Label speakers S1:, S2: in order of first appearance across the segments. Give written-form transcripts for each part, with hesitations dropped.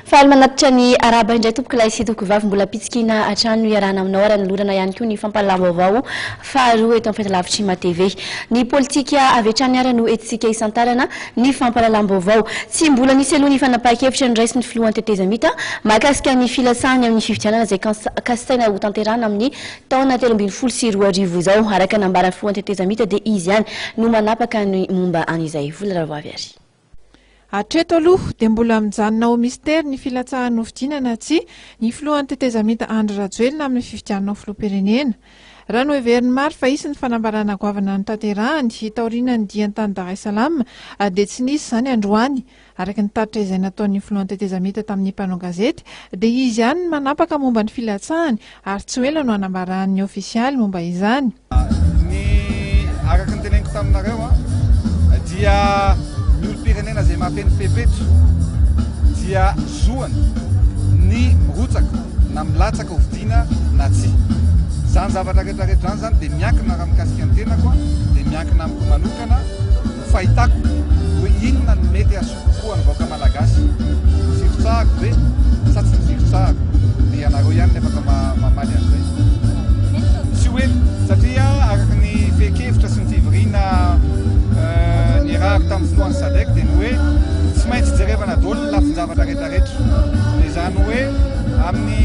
S1: Faly manatitra ny arahaba indray tompoko lahy sy tompoko vavy mbola am-pitsikiana hatrany no iarahana aminao ary anolorana ihany koa ny fampahalalam-baovao faharoa eto amin'ny fahitalavitry Ma TV. Ny politika avy hatrany ary no entintsika hisantarana ny fampahalalam-baovao. Tsy mbola nisy aloha ny fanapahan-kevitra noraisin'ny filohan'ny tetezamita mahakasika ny filatsahany amin'ny fifidianana izay kasaina hotanterahana amin'ny taona 2013 izao. Araka ny nambaran'ny filohan'ny tetezamita dia izy ihany no manapaka ny momba an'izay. Vola Ravoavy ary.
S2: Hatreto aloha dia mbola mijanona ho mistery ny filatsahany hofidiana na tsia ny filohan'ny tetezamita Andry Rajoelina amin'ny fifidianana ho filoham-pirenena. Raha noheverin'ny maro fa hisy ny fanambarana goavana notanterahany taorian'ny diany tany Dar es Salaam dia tsy nisy izany androany. Araka ny tatitra izay nataon'ny filohan'ny tetezamita tamin'ny mpanao gazety dia izy ihany no manapaka momba ny filatsahany ary tsy ho ela no hanambarany ny ofisialy momba izany.
S3: Ny araka ny teneniko taminareo dia ny olom-pirenena izay mahafeno fepetra dia zoany ny mirotsaka na milatsaka ho fidiana na tsia. Izany zavatra rehetra rehetra izany izany dia miankina raha mikasika ny tenako dia miankina amiko manokana ny fahitako hoe inona no mety hahasoa kokoa ny vahoaka malagasy. Ny firotsahako ve sa tsy ny firotsahako? Dia ianareo ihany ny afaka mamaly an'izay. Tsy ho ela satria araka ny fehin-kevitra sy ny fivoriana niarahako tamin'ny filohan'ny Sadec dia ny hoe tsy maintsy jerevana daholo ny lafin-javatra rehetra rehetra. Dia izany hoe amin'ny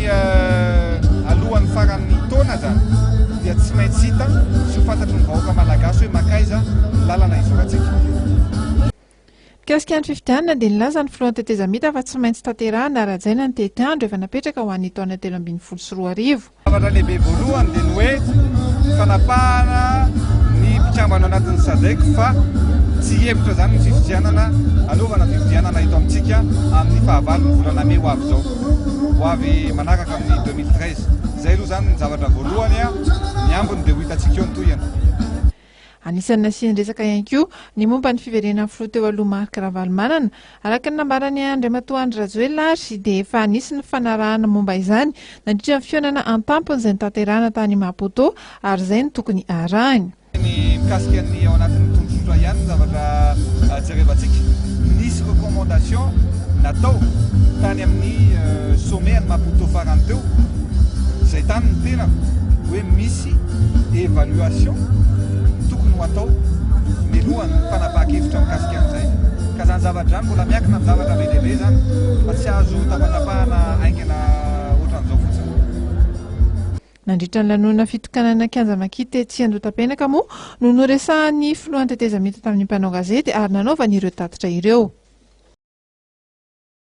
S3: alohan'ny faran'ny taona izany dia tsy maintsy hita sy ho fantatry ny vahoaka malagasy hoe mankaiza ny lalana hizorantsika.
S2: Mikasika ny fifidianana dia nilaza ny filohan'ny tetezamita fa tsy maintsy tanterahina ary hajaina ny tetiandro efa napetraka ho an'ny taona 2013.
S3: Zavatra lehibe voalohany dia ny hoe fanapahana ny mpikambana ao anatin'ny Sadec fa tsy hihevitra izany ny fifidianana hanaovana fifidianana eto amintsika amin'ny fahavalon'ny volana mey ho avy izao, ho avy manaraka amin'ny 2013. Izay aloha izany ny zavatra voalohany, ny ambiny dia ho hitantsika eo ny tohiny.
S2: Anisan'ny nasian-dresaka ihany koa ny momba ny fiverenan'ny filoha teo aloha Marc Ravalomanana. Araka ny nambaran'i Andriamatoa Andry Rajoelina ary dia efa nisy ny fanarahana momba izany nandritra ny fihaonana an-tampony izay notanterahina tany Maputo ary izay no tokony harahiny.
S3: Ny mikasika ny ao anatin'ny tondrozotra ihany ny zavatra jerevantsika. Nisy recommandation natao tany amin'ny sommet any Maputo farany teo izay tany ny tenako hoe misy évaluation tokony ho atao milohan'ny fanapahan-kevitra mikasika an'izay. Ka izany zavatra izany mbola miankina amin'ny zavatra be dia be izany fa tsy azo tapatapahana haingana ohatran'izao fotsiny.
S2: Nandritra ny lanonana fitokanana kianja Maki tetsy Andohatapenaka moa no noresahan'ny filohan'ny tetezamita tamin'ny mpanao gazety ary nanaovany ireo tatitra ireo.